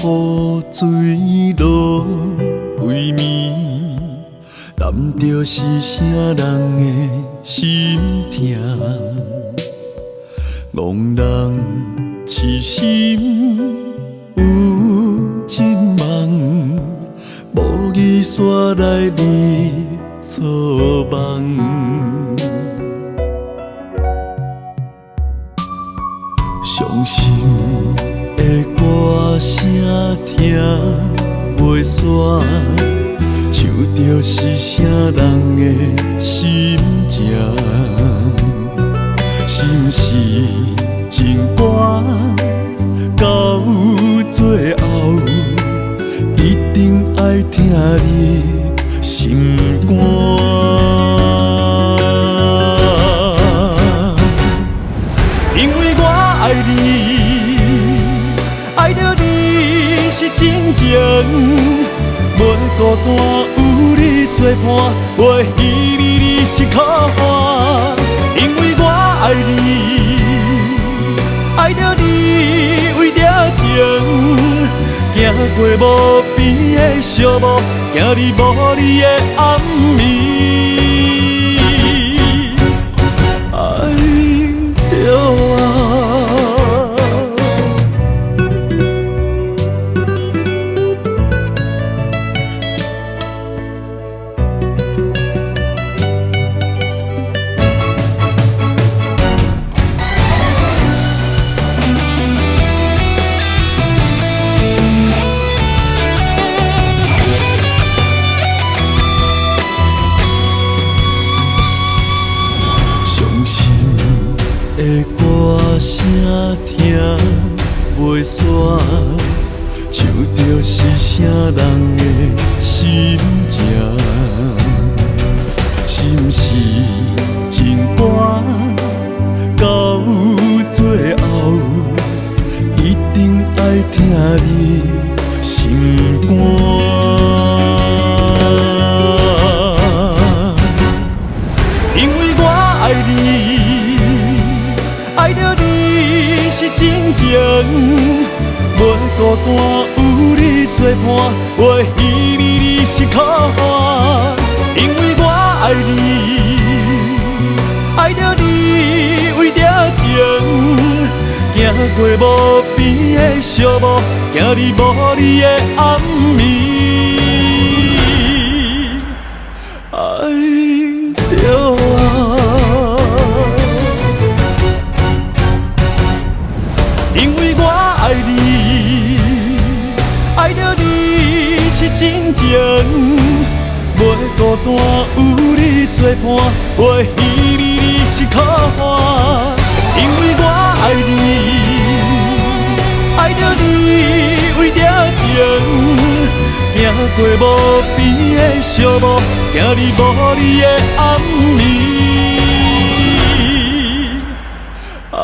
雨水落規暝，男著是啥人的心疼？戇人痴心有一夢，無義煞來入錯夢。傷心的歌聲聽袂煞，唱著是啥人的心情？是毋是情歌到最後，一定愛疼你心肝？因為我愛你，愛著你是真情，袂孤單有你作伴，袂稀微你是靠岸。因為我愛你，愛著你為著情，行過無邊的寂寞，行入無你的暗暝。愛著我。傷心的歌聲聽袂煞，唱著是啥人的心情？是毋是情歌到最後，一定愛疼你心肝？因為我愛你，愛著你是真情，袂孤單有你作伴，袂稀微你是靠岸。因為我愛你，愛著你為著情，行過無邊的寂寞，行入無你的暗暝。愛著我。因為我愛你，愛著你是真情，袂孤單有你作伴，袂稀微你是靠岸。因為我愛你，愛著你為著情，行過無邊的寂寞，行入無你的暗暝。愛